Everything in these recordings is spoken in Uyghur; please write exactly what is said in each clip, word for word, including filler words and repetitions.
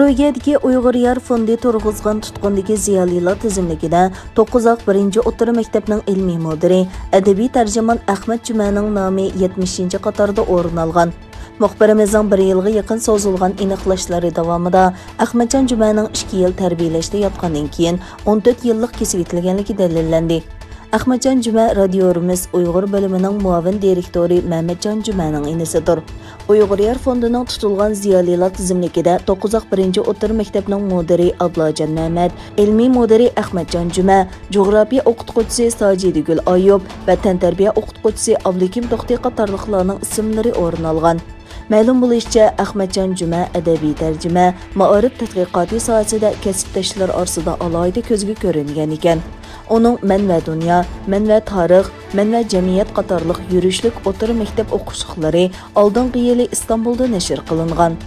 نورۋېگىيەدىكى ئۇيغۇر يار فوندى تۇرغۇزغان تۇتقۇندىكى زىيالىيلار تىزىملىكىدە توققۇز ئاق بىرىنچى ئوتتۇرا مەكتەپنىڭ ئىلمىي مۇدىرى، ئەدەبىي تەرجىمان ئەخمەت جۈمەنىڭ نامى يەتمىشىنچى قاتاردا ئورۇن ئالغان. مۇخبىرىمىزنىڭ بىر يىلغا يېقىن سوزۇلغان ئېنىقلاشلىرى داۋامىدا ئەخمەتجان جۈمەنىڭ ئىككى يىل تەربىيەلەشتە ياتقاندىن كېيىن ئون تۆت يىللىق كېسىۋېتىلگەنلىكى دەلىللەندى. ئەخمەتجان جۈمە رادىيو رۇمىس ئۇيغۇر بۆلۈمىنىڭ مۇئاۋىن دىرېكتورى مەمەتجان جۈمەنىڭ ئىنىسىدۇر. ئۇيغۇر يار فوندىنىڭ تۇتۇلغان زىيالىيلار تىزىملىكىدە توققۇز ئاق بىرىنچى ئوتتۇرا مەكتەپنىڭ مۇدىرى ئابلاجان مەمەت، ئىلمىي مۇدىرى ئەخمەتجان جۈمە، جۇغراپىيە ئوقۇتقۇچىسى ساجىدىگۈل ئايۇپ ۋە تەنتەربىيە ئوقۇتقۇچىسى ئابلىكىم توختى قاتارلىقلارنىڭ ئىسىملىرى ئورۇن ئالغان. مەلۇم بولۇشىچە، ئەخمەتجان جۈمە ئەدەبىي تەرجىمە، مائارىپ تەتقىقاتى ساھەسىدە كەسىپداشلار ئارىسىدا ئالاھىدە كۆزگە كۆرۈنگەن ئىكەن. ئۇنىڭ مەن ۋە دۇنيا، مەن ۋە تارىخ، مەن ۋە جەمئىيەت قاتارلىق يۈرۈشلۈك ئوتتۇرا مەكتەپ ئوقۇشلۇقلىرى ئالدىنقى يىلى ئىستانبۇلدا نەشر قىلىنغان.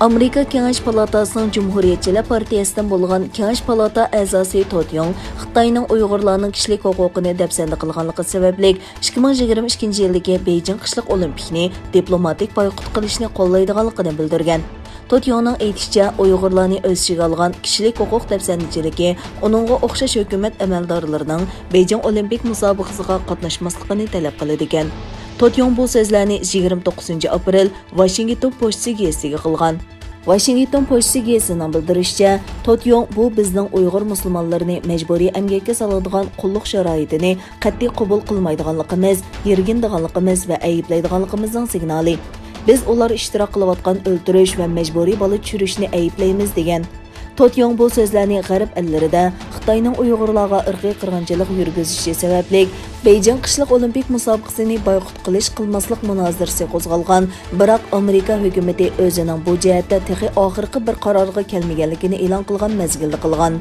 ئامېرىكا كېڭەش پالاتاسىنىڭ جۇمھۇرىيەتچىلەر پارتىيەسىدىن بولغان كېڭەش پالاتا ئەزاسى توت يوڭ خىتاينىڭ ئۇيغۇرلارنىڭ كىشىلىك ھوقۇقىنى دەپسەندە قىلغانلىقى سەۋەبلىك، ئىككى مىڭ يىگىرمە ئىككىنچى يىلدىكى بېيجىڭ قىشلىق ئولىمپىكنى دىپلوماتىك بايقۇت قىلىشنى قوللايدىغانلىقىنى بىلدۈرگەن. توت يوڭنىڭ ئېيتىشىچە، ئۇيغۇرلارنى ئۆز ئىچىگە ئالغان كىشىلىك ھوقۇق دەپسەندىچىلىكى ئۇنىڭغا ئوخشاش ھۆكۈمەت ئەمەلدارلىرىنىڭ بېيجىڭ ئولىمپىك مۇسابىقىسىغا قاتناشماسلىقىنى تەلەپ قىلىدىكەن. توت يوڭ بۇ سۆزلەرنى يىگىرمە توققۇزىنچى ئاپرېل ۋاشىنگتون پوچتىسى گېزىتىگە قىلغان. ۋاشىنگتون پوچتىسى گېزىتىنىڭ بىلدۈرۈشىچە، توت يوڭ بۇ بىزنىڭ ئۇيغۇر مۇسۇلمانلىرىنى مەجبۇرىي ئەمگەككە سالىدىغان قۇللۇق شارائىتىنى قەتئىي قوبۇل قىلمايدىغانلىقىمىز، يىرگىنىدىغانلىقىمىز ۋە ئەيىبلەيدىغانلىقىمىزنىڭ سىگنالى. بىز ئۇلار ئىشتىراك قىلىۋاتقان ئۆلتۈرۈش ۋە مەجبۇرىي بالا چۈشۈرۈشنى ئەيىبلەيمىز، دېگەن. توت يوڭ بۇ سۆزلەرنى غەرب ئەللىرىدە خىتاينىڭ ئۇيغۇرلارغا ئىرقىي قىرغىنچىلىق يۈرگۈزۈشى سەۋەبلىك، بېيجىڭ قىشلىق ئولىمپىك مۇسابىقىسىنى بايقۇت قىلىش-قىلماسلىق مۇنازىرىسى قوزغالغان، بىراق ئامېرىكا ھۆكۈمىتى ئۆزىنىڭ بۇ جەھەتتە تېخى ئاخىرقى بىر قارارغا كەلمىگەنلىكىنى ئېلان قىلغان مەزگىلدە قىلغان.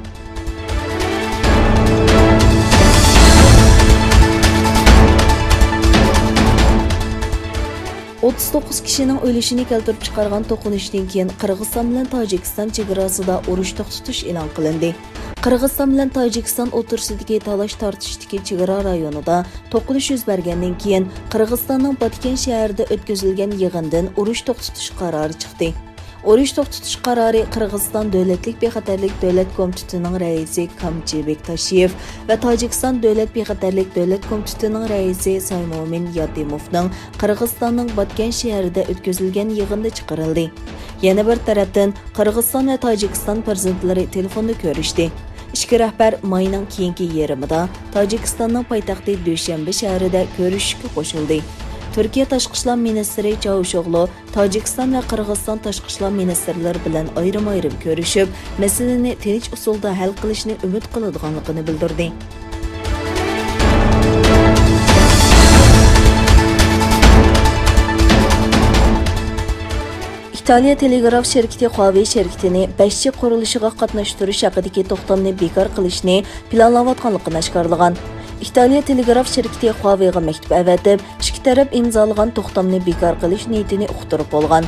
ئوتتۇز توققۇز كىشىنىڭ ئۆلۈشىنى كەلتۈرۈپ چىقارغان توقۇنۇشتىن كېيىن، قىرغىزىستان بىلەن تاجىكىستان چېگراسىدا ئۇرۇش توختىتىش ئېلان قىلىندى. قىرغىزىستان بىلەن تاجىكىستان ئوتتۇرىسىدىكى تالاش-تارتىشتىكى چېگرا رايونىدا توقۇنۇش يۈز بەرگەندىن كېيىن، قىرغىزىستاننىڭ باتكەن شەھىرىدە ئۆتكۈزۈلگەن يىغىندىن ئۇرۇش توختىتىش قارارى چىقتى. ئۇرۇش توختىتىش قارارى قىرغىزىستان دۆلەتلىك بىخەتەرلىك دۆلەت كومىتېتىنىڭ رەئىسى كامچى بېكتاشيېف ۋە تاجىكىستان دۆلەت بىخەتەرلىك دۆلەت كومىتېتىنىڭ رەئىسى سايمومىن ياتىموفنىڭ قىرغىزىستاننىڭ باتكەن شەھىرىدە ئۆتكۈزۈلگەن يىغىندا چىقىرىلدى. يەنە بىر تەرەپتىن، قىرغىزىستان ۋە تاجىكىستان پىرېزىدېنتلىرى تېلېفوندا كۆرۈشتى. ئىككى رەھبەر ماينىڭ كېيىنكى يېرىمىدا تاجىكىستاننىڭ پايتەختى دۈشەنبە شەھىرىدە كۆرۈشۈشكە قوشۇلدى. تۈركىيە تاشقى ئىشلار مىنىستىرى چاۋۇشئوغلۇ تاجىكىستان ۋە قىرغىزىستان تاشقى ئىشلار مىنىستىرلىرى بىلەن ئايرىم-ئايرىم كۆرۈشۈپ، مەسىلىنى تىنچ ئۇسۇلدا ھەل قىلىشنى ئۈمىد قىلىدىغانلىقىنى بىلدۈردى. ئىتالىيە تېلېگراف شىركىتى خۇاۋېي شىركىتىنى بەش جى قۇرۇلۇشىغا قاتناشتۇرۇش ھەققىدىكى توختامنى بىكار قىلىشنى پىلانلاۋاتقانلىقىنى ئاشكارىلىغان. ئىتالىيە تېلېگراف شىركىتى خۇاۋېيغا مەكتۇپ ئەۋەتىپ، ئىككى تەرەپ ئىمزالىغان توختامنى بىكار قىلىش نىيىتىنى ئۇقتۇرۇپ بولغان.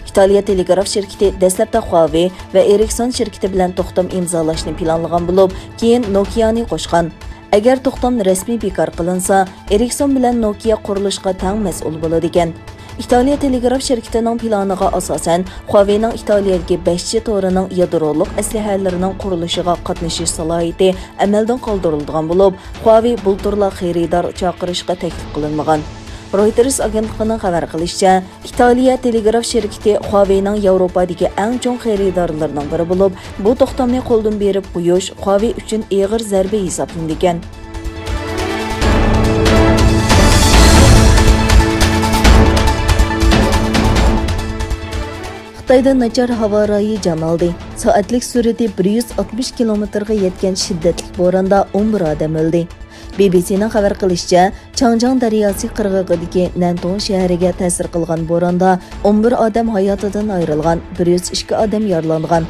ئىتالىيە تېلېگراف شىركىتى دەسلەپتە خۇاۋېي ۋە ئېرىكسون شىركىتى بىلەن توختام ئىمزالاشنى پىلانلىغان بولۇپ، كېيىن نوكىيانى قوشقان. ئەگەر توختام رەسمىي بىكار قىلىنسا، ئېرىكسون بىلەن نوكىيا قۇرۇلۇشقا تەڭ مەسئۇل بولىدىكەن. ئىتالىيە تېلېگراف شىركىتىنىڭ پىلانىغا ئاساسەن، خۇاۋېينىڭ ئىتالىيەدىكى بەش جى تورىنىڭ يادرولۇق ئەسلىھەلىرىنىڭ قۇرۇلۇشىغا قاتنىشىش سالاھىيىتى ئەمەلدىن قالدۇرۇلىدىغان بولۇپ، خۇاۋېي بۇلتۇرلا خېرىدار چاقىرىشقا تەكلىپ قىلىنمىغان. رويتېرس ئاگېنتلىقىنىڭ خەۋەر قىلىشىچە، ئىتالىيە تېلېگراف شىركىتى خۇاۋېينىڭ ياۋروپادىكى ئەڭ چوڭ خېرىدارلىرىنىڭ بىرى بولۇپ، بۇ توختامنى قولدىن بېرىپ قويۇش خۇاۋېي ئۈچۈن ئېغىر زەربە ھېسابلىنىدىكەن. خىتايدا ناچار ھاۋا رايى جان ئالدى. سائەتلىك سۈرئىتى بىر يۈز ئاتمىش كىلومېتىرغا يەتكەن شىددەتلىك بوراندا ئون بىر ئادەم ئۆلدى. بى بى سىنىڭ خەۋەر قىلىشىچە، چاڭجياڭ دەرياسى قىرغىقىدىكى نەنتۇڭ شەھىرىگە تەسىر قىلغان بوراندا ئون بىر ئادەم ھاياتىدىن ئايرىلغان، بىر يۈز ئىككى ئادەم يارىلانغان.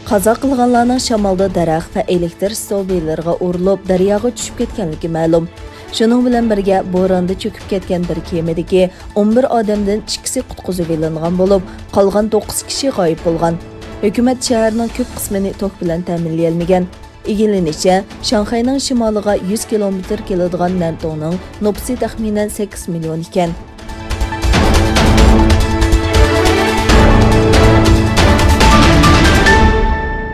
قازا قىلغانلارنىڭ شامالدا دەرەخ ۋە ئېلېكتىر ئىستولپىلىرىغا ئۇرۇلۇپ، دەرياغا چۈشۈپ كەتكەنلىكى مەلۇم. شۇنىڭ بىلەن بىرگە، بوراندا چۆكۈپ كەتكەن بىر كېمىدىكى ئون بىر ئادەمدىن ئىككىسى قۇتقۇزۇۋېلىنغان بولۇپ، قالغان توققۇز كىشى غايىب بولغان. ھۆكۈمەت شەھەرنىڭ كۆپ قىسمىنى توك بىلەن تەمىنلىيەلمىگەن. ئىگىلىنىشىچە، شاڭخەينىڭ شىمالىغا يۈز كىلومېتىر كېلىدىغان نەنتۇڭنىڭ نوپۇسى تەخمىنەن سەككىز مىليون ئىكەن.